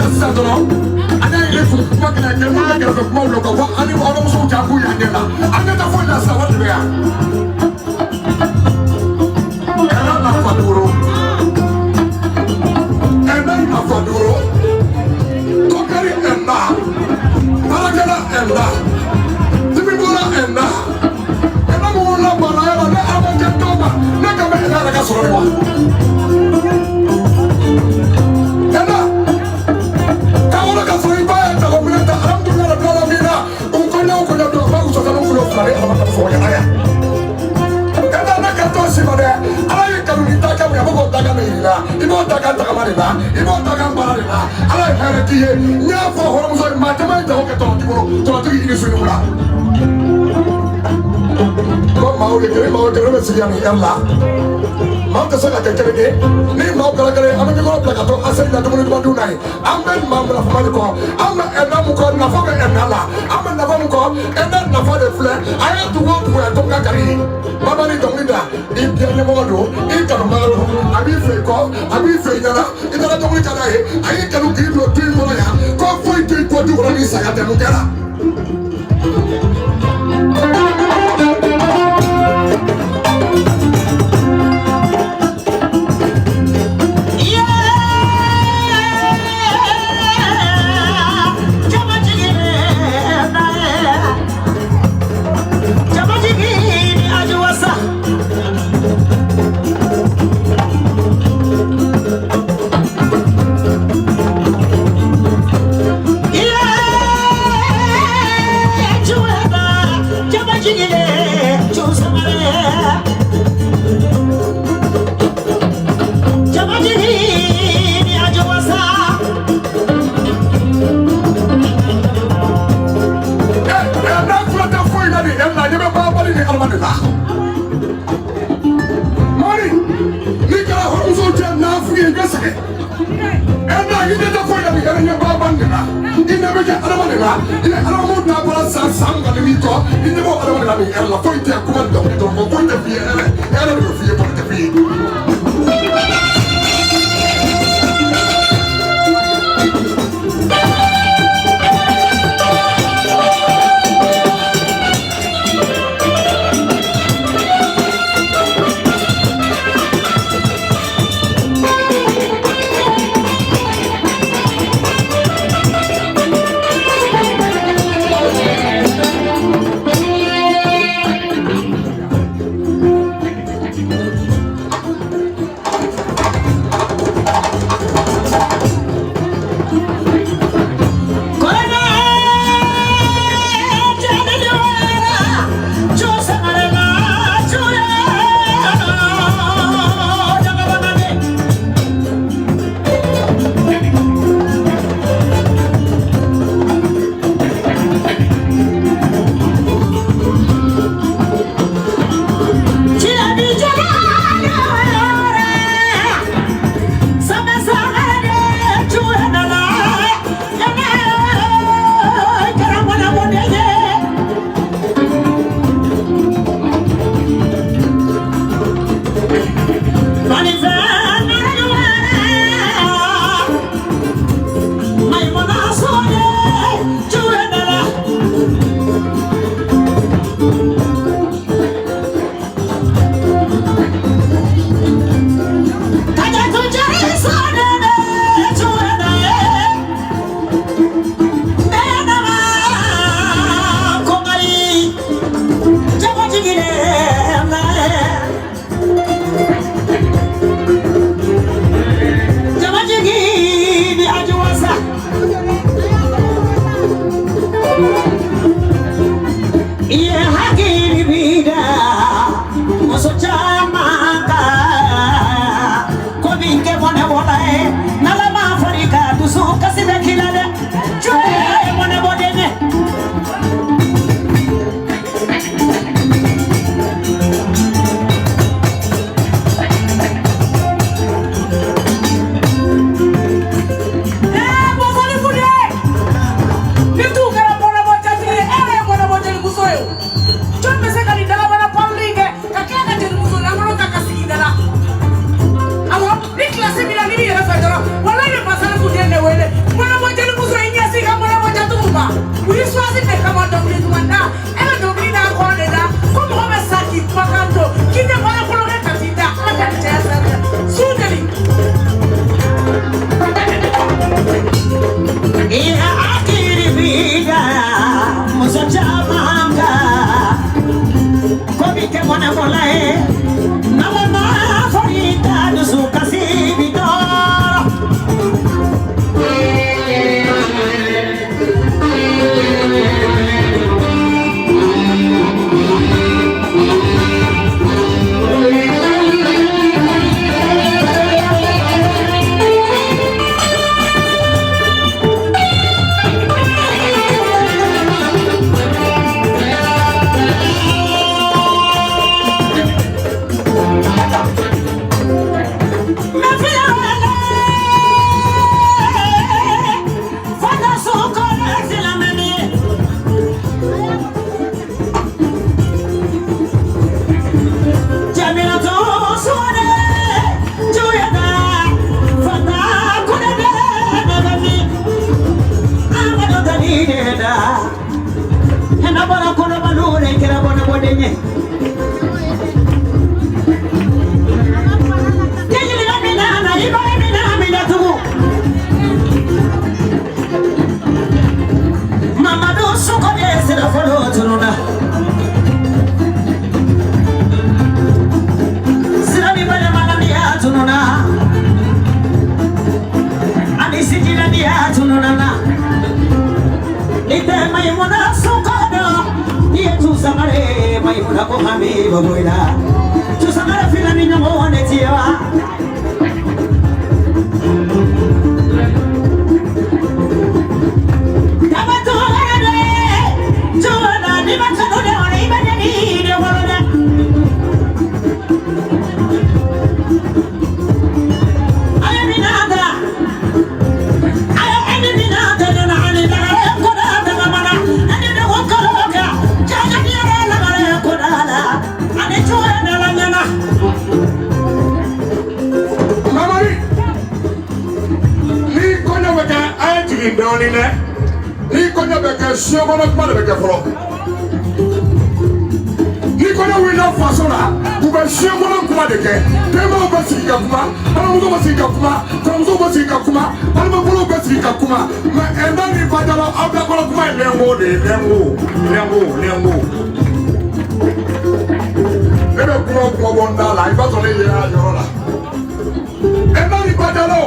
na sisan dɔrɔn an y'a ye kuma kɛnɛ kɛ mun bɛ kɛrɛfɛ kumaw la ka fɔ an ni hɔrɔnmusow cɛ k'u y'an den la an ɲɛ tɛ foyi la sisan wari de bɛ yan. Ɛnna nafa duuru ɛnna nafa duuru kɔkɛri ɛnna baarakɛla ɛnna dimibɔla ɛnna ɛnna mun wolola banaya la ne ala ma kɛ dɔw ma ne kan bɛ ɛnna yɛrɛ ka sɔrɔ de ma. Ɛnna ka wolo ka sɔrɔ i ba ye jagominɛ ta alhamdulilayi rabbil alamina u kɔɲɔ o kɔɲɔ don a b'a wusa sanu kulo fila ni ala ma kalo sɔrɔ ɲɛna yan. Ɛnna ne ka t'o si ma dɛ ala ye kanu ni dakan min a bɛ k'o dakan de yir'i la i b'o dakan tagama de la i b'o dakan baara de la ala ye hɛrɛ k'i ye n y'a fɔ hɔrɔnmuso ye maa caman ye jago kɛ tɔnɔtigi bolo tɔnɔtigi i ni su ni wula ko maaw ye kelen maaw kelen bɛ sigi yan nin ɛri la maaw tɛ se ka kɛ kelen ye ni maaw kɛra kelen ye an bɛ mikɔrɔ bila ka to aseri la dumuni duman dun na ye an bɛ maa nafa de kɔ an bɛ ɛnna mun kɔ nafa bɛ ɛnna la an bɛ nafa mun kɔ ɛnna nafa de filɛ a ye dugu o dugu yan to ka kari ye baba ni dɔnkili da i diya ɲɛmɔgɔ don i kanubaga don a b'i fɛ i kɔ a b'i fɛ i ɲɛna i taara dɔnkili ka d'a ye a y'i kanu k'i don du in kɔnɔ yan ko foyi t'i kɔ du kɔnɔ ni saya tɛ mun kɛra. N'a fura tɛ foyi la nin ɛri la ɲɛ bɛ banbali ni adama de la mori n'i kɛra hɔrɔnmusow cɛ nafigi ye i bɛ sɛgɛn ɛnna i ɲɛ tɛ foyi la nin ɛri ɲɛ banbali de la i ɲɛ bɛ kɛ adama de la i ye adama mun ta bɔra san san mugan ni kɔ i ɲɛ b'o adama de la nin ɛri la foyi tɛ kuma dɔnkili dɔrɔn kɔ foyi tɛ f'i ye hɛrɛ hɛrɛ de bɛ f'i ye foyi tɛ f'i ye. Mamadou Sukode sira fɔlɔ tununa. Sira ni balima tununa. Ani sijila ni tununa na. Ite Maimuna Sukode ni tusangare Maimuna ko hami baboila. Tusangare filani nyongo ne tiwa. Ni kɔɲɔ bɛ kɛ soɲɛ kɔnɔ kuma de bɛ kɛ fɔlɔ. Ni kɔɲɔ wulila faso la, u bɛ soɲɛ kɔnɔ kuma de kɛ. Denbaw bɛ sigi ka kuma, balimamusow bɛ sigi ka kuma, kɔrɔmusow bɛ sigi ka kuma, balimabolow bɛ sigi ka kuma. Mɛ ɛnda ni bajala aw bɛɛ kɔnɔ kuma ye lɛngo de ye, lɛngo, lɛngo, lɛngo. Ne bɛ kuma o kuma bɔ n da la, i b'a sɔrɔ ne yera a yɔrɔ la. Ɛnda ni bajala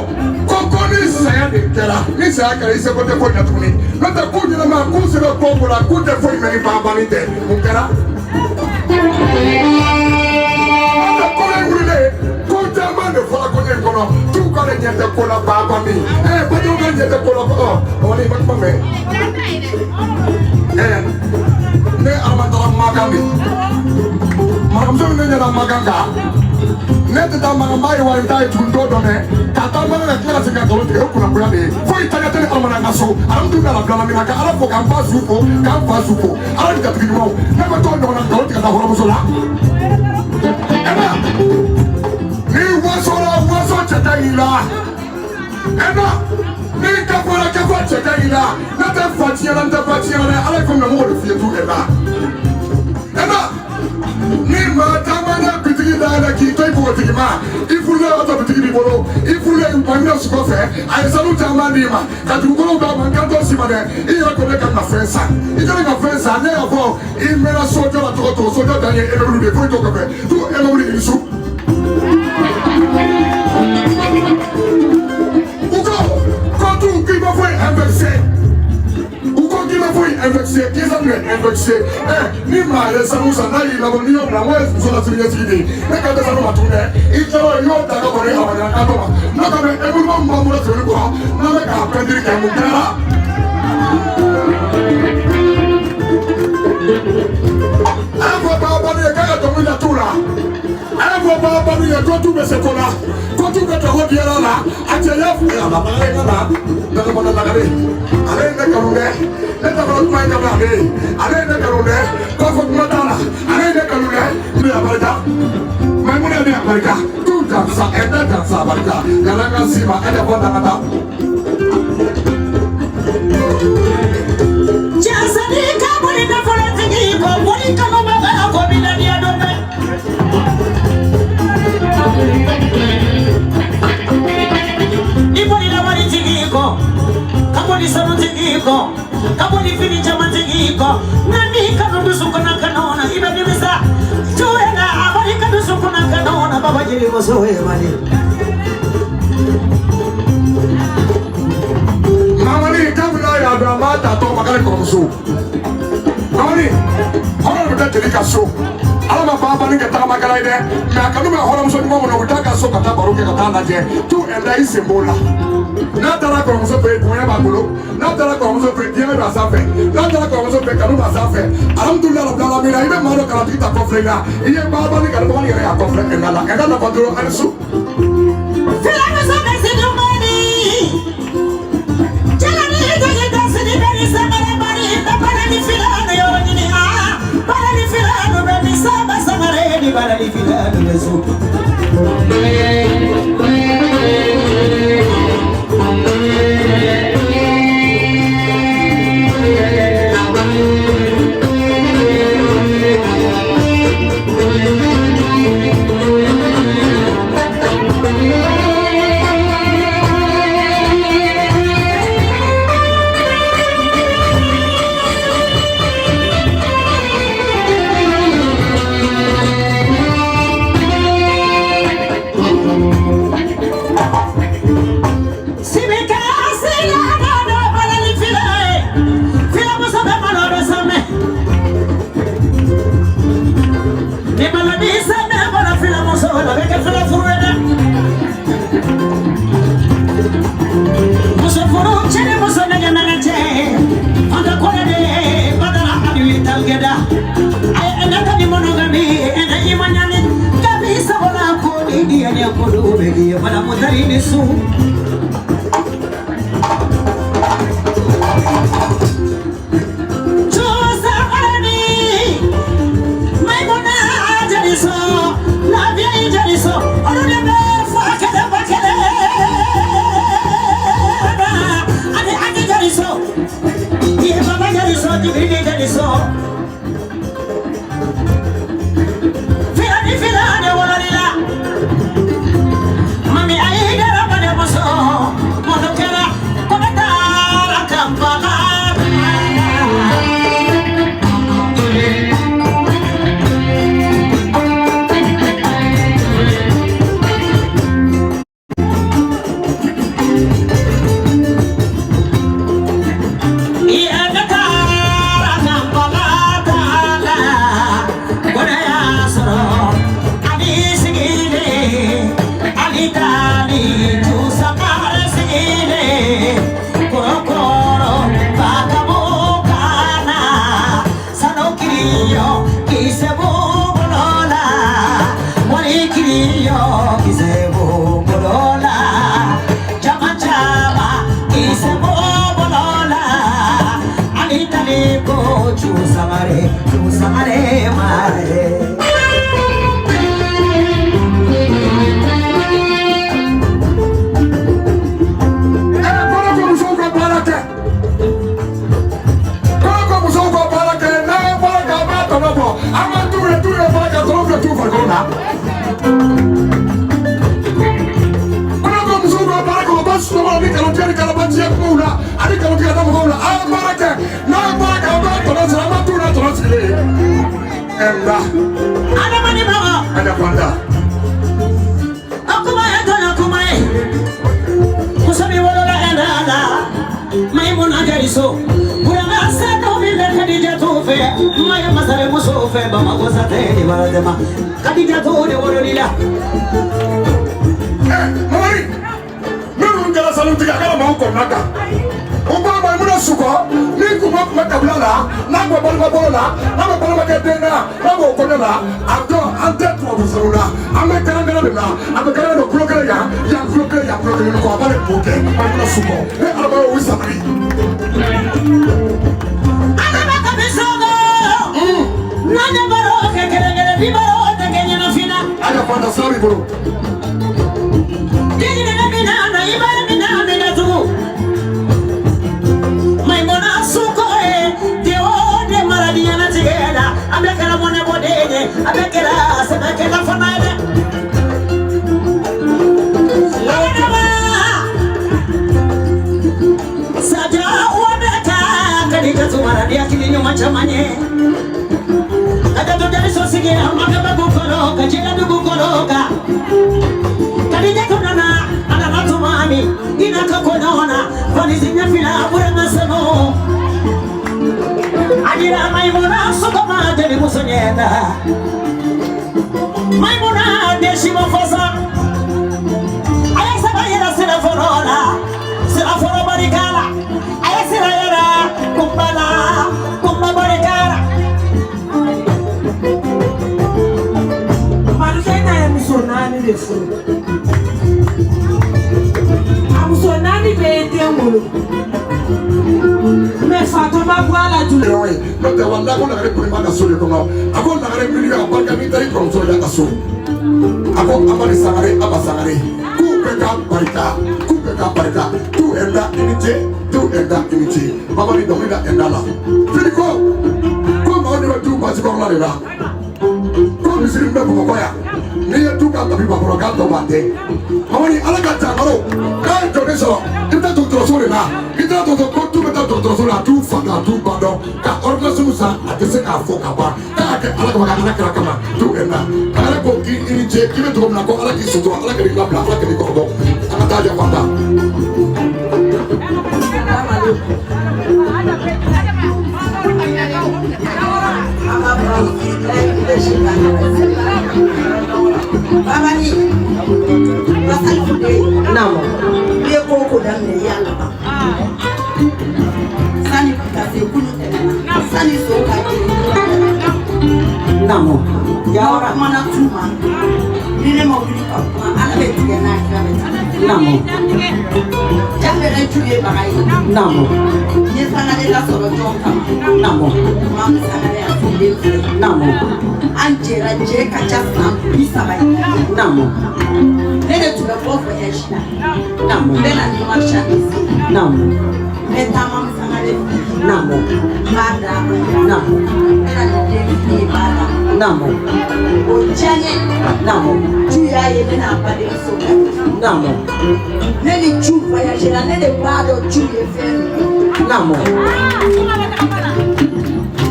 ko ni saya de kɛra, ni saya kɛra i seko tɛ foyi la tuguni. N'o tɛ k'u ɲɛnama k'u se bɛ ko o ko la k'u tɛ foyi mɛn ni banbali tɛ, mun kɛra? N'o tɛ ko in wulilen ko caman de fɔra ko in kɔnɔ t'u k'ale ɲɛ tɛ ko la banbali. Badenw ka ɲɛ tɛ ko la ɔ i ma kuma mɛn. Ne Adama taara Makan de, maramuso min ne ɲɛna Makan kan. Ne tɛ taa Makan, n b'a ye wa n t'a ye tuguni t'o dɔn dɛ. Ka taa Makan ka tila ka segin ka nkalon tigɛ o ye kunnagoya de ye. Foyi ta tɛ ne Adama na n ka so. Alhamdulilayi rabbil alamina ka Ala fo k'an ba su fo k'an fa su fo. Ala ni jatigi ɲumanw. Ne bɛ t'o ɲɔgɔnna nkalon tigɛ ka taa hɔrɔnmuso la. Ɛna ni wasola waso cɛ ka y'i la. Ɛna ni kafola kafo cɛ ka y'i la. Ne tɛ fa tiɲɛ la n tɛ ba tiɲɛ la dɛ. Ala ye ko minɛ mɔgɔ de f'i ye tu ɛna. Ɛna ni maa caman na bitigi dayɛlɛ k'i to i npogotigi ma, i furulen y'a sɔrɔ bitigi b'i bolo, i furulen maa su kɔfɛ a ye sanu caman d'i ma ka dugukolo d'a ma, n kan t'o si ma dɛ. I yɛrɛ ko ne kan ka fɛn san, i kɛlen ka fɛn san, ne y'a fɔ i mɛnna sojɔ la cogo o cogo, sojɔ dan ye immeuble de ye, foyi t'o kɔfɛ, tu immeuble i ni su. U ko ko tu k'i ma foyi inversé. K'i ma foyi inversé, k'i sanu de inversé. Ni maa ye sanu san n'a y'i labɔ n'i y'o bila, n ko ye muso la sini ɲɛsigi de ye. Ne kan tɛ sanu ma tuguni dɛ. I tilala i y'o ta ka bɔ ne Adama kan ma. N'o tɛ immeuble min b'an bolo sɛbɛnni kɔrɔ, n'an bɛ k'a pɛntiri kɛ, mun kɛra? A y'a fɔ babali ye k'a ka dɔnkili da t'u la. A y'a fɔ babali ye ko t'u bɛ se ko la, ko t'u bɛ tɔgɔ diyara la. A cɛ y'a fɔ a la baga ye ka na dagamana lagare. Ale ye ne kanu dɛ. Ne ta fɔlɔ kuma in ka bila ale ye. Ale ye ne kanu dɛ. Kɔfɛ kuma t'a la. Ale ye ne kanu dɛ. Ne y'a barika. Maimuna ye ne y'a barika. Tu dansa, ɛnda dansa a barika. Yala n ka s'i ma, e tɛ bɔ daga ta. Jasani ka boli nafolotigi ko boli kanubaga ko biladiya dɔn dɛ. I bolila waritigi kɔ, ka boli sanutigi kɔ, ka boli fini camantigi kɔ, nka n'i kanu dusukun kanu na i bɛ nimisa. Juwena a boli ka dusukun kanu na baba jeli muso ye Mali. Mamani kabini n'a y'a dɔn a m'a ta tɔgɔ ma k'ale kɔrɔmuso. Mamani hɔrɔn bɛ taa jeli ka so. Ala ma banbali kɛ tagamakɛla ye dɛ, mɛ a kanu bɛ hɔrɔnmuso ɲuman kɔnɔ, u bɛ taa ka so ka taa baro kɛ ka taa lajɛ. Tu ɛnda i sen b'o la. N'a taara kɔrɔmuso fɛ yen, bonya b'a bolo. N'a taara kɔrɔmuso fɛ yen, diɲɛ b'a sanfɛ. N'a taara kɔrɔmuso fɛ yen, kanu b'a sanfɛ. Alhamdulilayi rabbil alamina, i bɛ maa dɔ kalatigi ta kɔfilɛ i la. I ye banbali kanubagani yɛrɛ y'a kɔfilɛ ɛnda la. Ɛnda nafa dɔrɔn ani su. Filamuso bɛ si dumuni. Jalani jagi dasini bɛ ni sangare bari, balani filanu yɔrɔ ɲini a. Balani filanu bɛ ni saba sangare ni balani filanu bɛ so. Ko bɛ k'i ye madame Tari ni su. tigɛ n'a kira bɛ tigɛ. Naamu. Jabɛrɛ ju ye baga ye. Naamu. N ye Sangare lasɔrɔ jɔn kama. Naamu. Mamu Sangare a sigilen filɛ. Naamu. An jɛra jɛ ka ca san 30 ye. Naamu. Ne de tun bɛ bɔ voyage la. Naamu. N bɛ na ni marchandise ye. Naamu. N bɛ taa Mamu Sangare fɛ yen. Naamu. N b'a d'a ma. Naamu. N bɛ na ni den fini ye n b'a d'a ma. Naamu. O diya n ye. Naamu. Ju y'a ye ne n'a badenmuso la. Naamu. Ne ni Ju voyage la, ne de b'a dɔn Ju ye fɛn min ye. Naamu.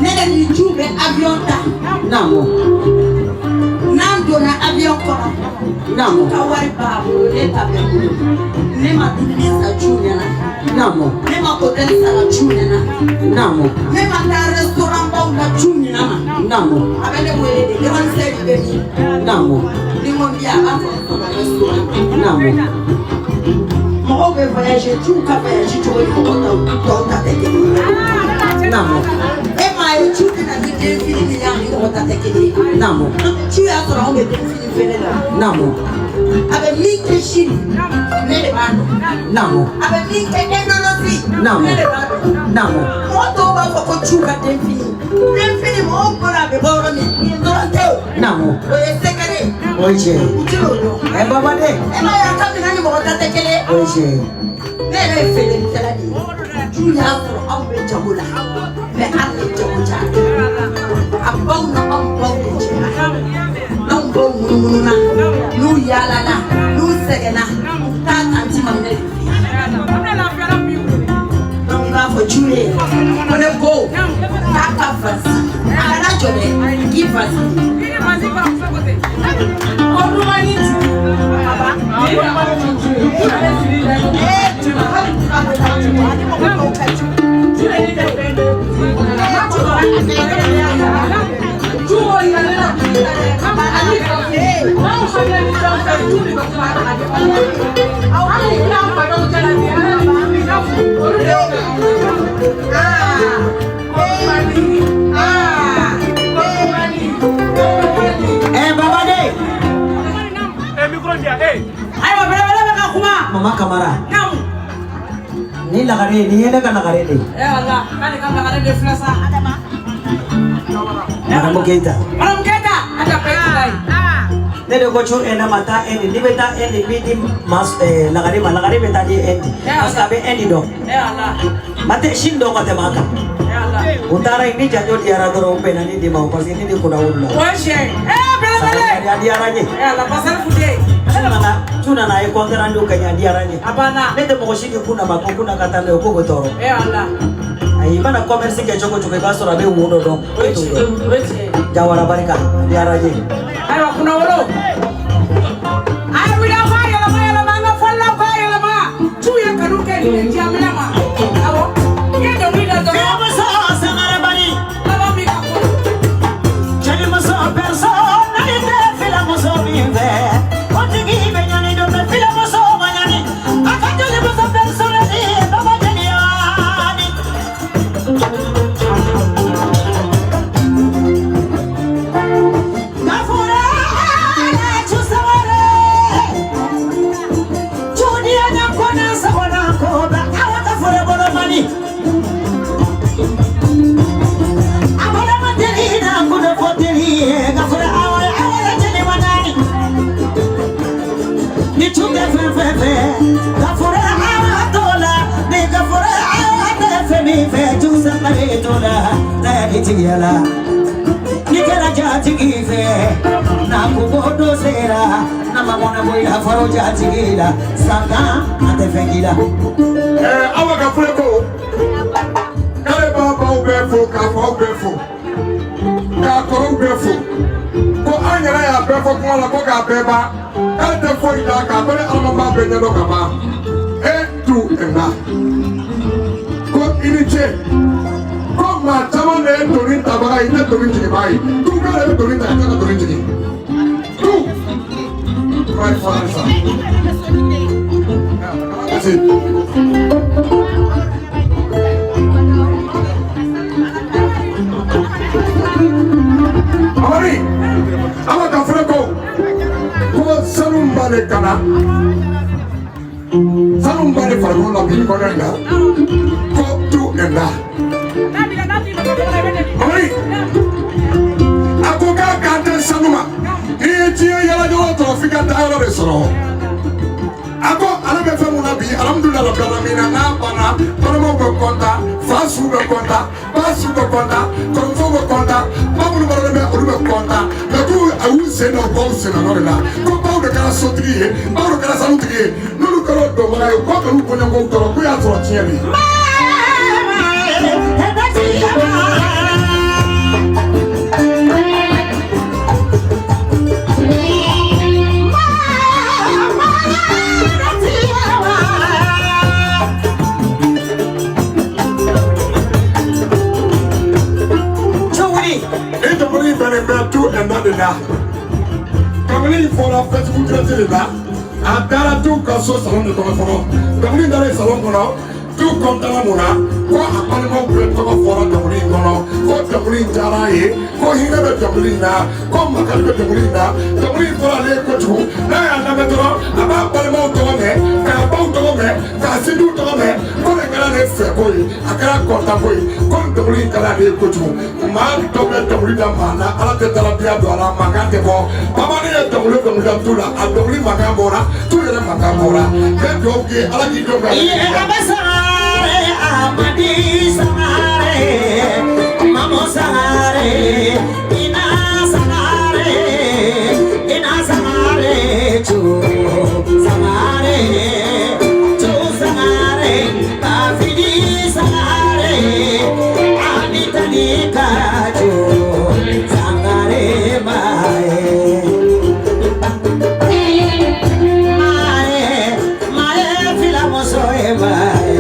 Ne de ni Ju bɛ avion ta. Naamu. N'an donna avion kɔnɔ. Naamu. Ju ka wari b'a bolo, ne ta bɛ n bolo. Ne ma dumuni san Ju ɲɛna. Naamu. Ne ma hôtel sara Ju ɲɛna. Naamu. Ne ma taa restaurant baw la Ju ɲɛna ma. Naamu. A bɛ ne wele de, grande sœur bɛ min? Naamu. Ni n ko n bɛ yan, a b'a fɔ n sɔrɔ restaurant. Naamu. Mɔgɔw bɛ voyager, Ju ka voyage cogo ni mɔgɔ tɔw ta tɛ kelen ye. Naamu. E m'a ye Ju bɛ na ni denfini min ye, ani mɔgɔ ta tɛ kelen ye. Naamu. Ju y'a sɔrɔ anw bɛ denfini feere la. Naamu. A bɛ min kɛ Chine, ne de b'a dɔn. Naamu. A bɛ min kɛ Indonésie, Naamu. ne de b'a dɔn. Naamu. Mɔgɔ tɔw b'a fɔ ko Ju ka denfini. Denfini mɔgɔw bolo a bɛ bɔ yɔrɔ min, yen dɔrɔn tɛ o. Naamu. O ye secret ye. O ye tiɲɛ ye. U ti l'o dɔn. Ɛ baba de. E m'a ye a ka minɛn ni mɔgɔ ta tɛ kelen ye. O ye tiɲɛ ye. Ne yɛrɛ ye feerelikɛla de ye. Ju y'a sɔrɔ anw bɛ jago la. Mais hali ni jago cayara, a baw na anw baw de jɛra. Anw baw munumununa, n'u yaalala, n'u sɛgɛnna, u bɛ taa tanti Maminɛ de fɛ yen. Donc i b'a fɔ Ju ye ko ne ko k'a ka valise, a kana jɔ dɛ, k'i valise. Ee Ju, hali ka bɛ taa Ju, ani mɔgɔ tɔw ka Ju. Ɛ baba de. Ayiwa, belebele bɛ ka kuma. Mama Kamara. Naamu. Ni lagare ni ye ne ka lagare de. Eh Allah, k'ale ka lagare de filɛ sa. Madame Keita. Madame Keita, a ka bɛɛ tula ye. Ne de ko cu ɛnɛ ma taa Inde, n'i bɛ taa Inde n b'i di ma lagare ma, lagare bɛ taa di Inde. Parce que a bɛ Inde dɔn. Eh Allah. Ma tɛ Chine dɔn ka tɛmɛ a kan. Eh Allah. U taara yen ni janjo diyara dɔrɔn u bɛnna ni de ma parce que ni de kunna wolo la. O ye tiɲɛ ye. Eh belebele. A diyara n ye. Eh Allah, Basari Fute. Cu nana a ye compte rendu kɛ n ye, a diyara n ye. A banna. Ne tɛ mɔgɔ si di kunna ma ko kunna ka taa n'a ye ko bɛ tɔɔrɔ. Eh Allah. Ayi, i mana commerce kɛ cogo o cogo i b'a sɔrɔ a bɛ wo dɔ dɔn. O ye tiɲɛ ye. O ye tiɲɛ ye. Jawara barika, a diyara n ye. Ayiwa, kunnawolo. A ye wuli aw k'a yɛlɛma yɛlɛma, an ka fɔlilaw k'a yɛlɛma. Ju ye kanu kɛ nin de diya minɛ ma. Awɔ. I ye dɔnkili da dɔrɔn. Jelimuso Sangare Bari. Laban b'i ka ko. Jelimuso personnalité filamuso min fɛ. O tigi bɛ ɲani dɔ bɛ filamuso ma ɲani. A ka jelimuso personnalité baba jeliyani. Gafure ala cu Sangare. Judiya ɲakona sabona koba awa gafure bolo mani. Abala materi na kuno foteri gafure awa awa jeli manani. Ni chunge fe fe fe gafure awa tola ni gafure awa te fe mi fe chu Sangare tola na kitiyala. Ni kɛra jatigi fɛ na ko dɔ sera na ma mɔnɛ bɔ i la fɔlɔ jatigi la san tan a tɛ fɛn k'i la. Awa ka fure ko k'ale b'a baw bɛɛ fo k'a faw bɛɛ fo k'a kɔrɔw bɛɛ fo ko an yɛrɛ y'a bɛɛ fɔ kuma la ko k'a bɛɛ ban k'ale tɛ foyi d'a kan ko ne Ala ma bɛɛ ɲɛdɔn ka ban e tu na ko i ni ce ko maa caman de ye doni tabaga ye i tɛ doni jiginbaa ye tu k'ale bɛ doni ta i tɛ ka doni jigin tu kuma ye fɔ halisa. Merci. Amari, awa ka fure ko ko sanu b'a b'ale kan na, sanu min b'ale farikolo la bi kɔnɔ in na, ko tu ɛnda. Mamadi, a ko k'a kan tɛ sanu ma, n'i ye diɲɛ yala yɔrɔ tɔrɔ f'i ka taa yɔrɔ de sɔrɔ. A ko ale bɛ fɛn mun na bi, alhamdulilayi rabbil alamina, n'a banna balimaw bɛ kɔntan, fa su bɛ kɔntan, ba su bɛ kɔntan, kɔrɔmuso bɛ kɔntan, ba minnu balalen bɛ olu bɛ kɔntan, mɛ k'u a y'u sen da u baw senna nɔ de la, ko baw de kɛra sotigi ye, baw de kɛra sanutigi ye, n'olu kɛra o dɔnbaga ye, k'o kan'u kɔɲɔkow tɔɔrɔ, k'u y'a sɔrɔ tiɲɛ de ye. Ni dɔnkili bɛnnen bɛ tu ɛnda de la, dɔnkili in fɔra Facebook direct de la, a dara tu ka so salon de kɔnɔ fɔlɔ, dɔnkili dalen salon kɔnɔ, tu kɔntana mun na, ko a balimaw bɛɛ tɔgɔ fɔra dɔnkili in kɔnɔ, ko dɔnkili in diyara a ye, ko hinɛ bɛ dɔnkili in na, ko makari bɛ dɔnkili in na, dɔnkili in fɔra ale ye kojugu, n'a y'a lamɛn dɔrɔn a b'a balimaw tɔgɔ mɛn, k'a baw tɔgɔ mɛn, k'a sinjiw tɔgɔ mɛn, ko nin kɛra ale fɛ ko ye, a kɛra kɔntan ko ye, ko nin dɔnkili in kɛra ale ye kojugu. Maa dɔ bɛ dɔnkili da maa la, ala tɛ dalabiya don a la, mankan tɛ bɔ. Bamani ye dɔnkili dɔnkili da tu la, a dɔnkili mankan bɔra, tu yɛrɛ mankan bɔra. N bɛ dugawu k'i ye, ala k'i dɔn ka. Amadi Sangare, Mamo Sangare, Ina Sangare, Ina Sangare, Chu Sangare, Chu Sangare, Bafidi Sangare, Anitanika Chu Sangare Mae. Mae, Mae Filamoso Mae.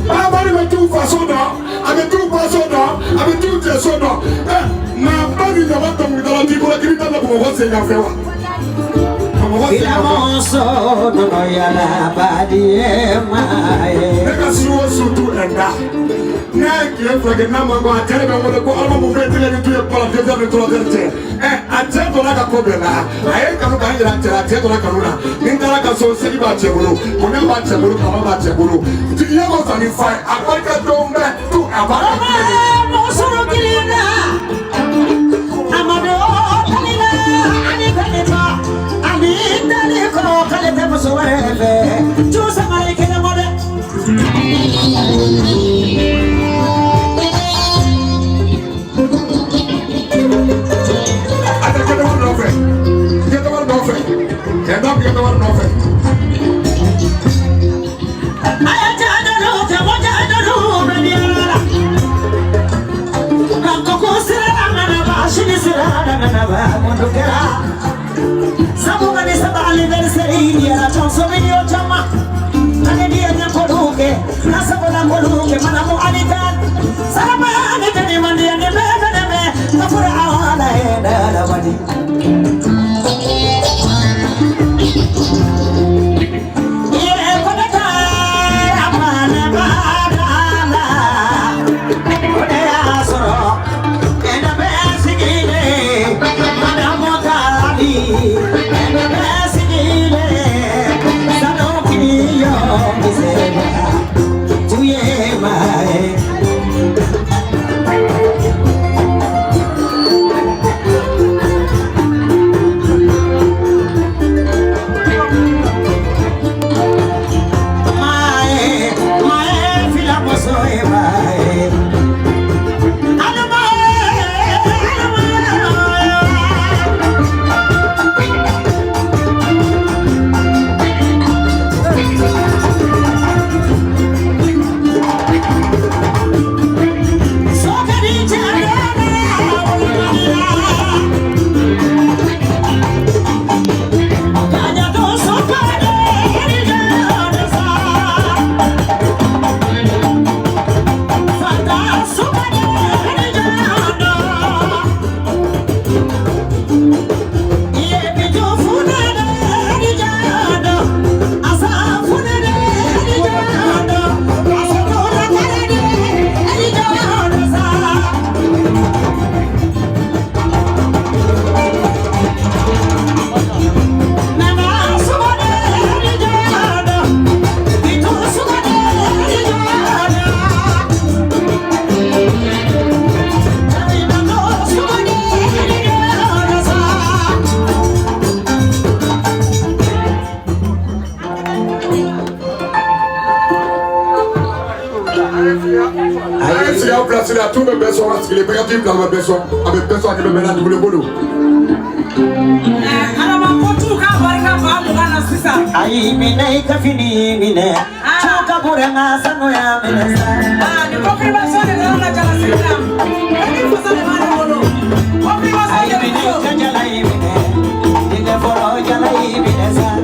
Babani bɛ t'u faso dɔn, a bɛ t'u baso dɔn, a bɛ t'u cɛso dɔn. Ɛ maa ba ni ɲama dɔnkilidala t'i bolo k'i bɛ taa Bamakɔ sen kan fɛ wa? Bamakɔ sen kan fɛ. Ne ka su o su tu ɛnda. N'a ye tile fila kɛ n'a ma bɔ, a cɛ de bɛ n wele ko Alima mun bɛ tɛgɛ ni tu ye kɔlɔn deuxième ni troisième cɛ. Ɛ a cɛ donna ka ko bɛɛ la, a ye kanu k'an yira cɛ la, a cɛ donna kanu na. Ni n taara ka so, segi b'a cɛ bolo, bonya b'a cɛ bolo, kama b'a cɛ bolo. Jigiya ko san ni fa ye, a barika dɔn bɛ tu a b'a ka tile de. A tɛ kɛnɛ wari nɔfɛ, kɛnɛ wari nɔfɛ, kɛnɛ kɛnɛ wari nɔfɛ. Jalasiri a t'u bɛ bɛɛ sɔn a sigilen bɛɛ ka t'i bila a bɛ bɛɛ sɔn a bɛ bɛɛ sɔn a kɛmɛ bɛɛ la dugulen ko don. Adama ko tu k'a barika 20,000 na sisan. Ayi minɛ i ka fini minɛ cu ka bɔrɛ n ka sanuya minɛ sa. Aa, nin confirmation de nana na Jalasiri la. E ni fasa de b'ale bolo. Confirmation Ayi de minɛ i bɛ ka jala yi minɛ denkɛ fɔlɔ jala yi minɛ sa.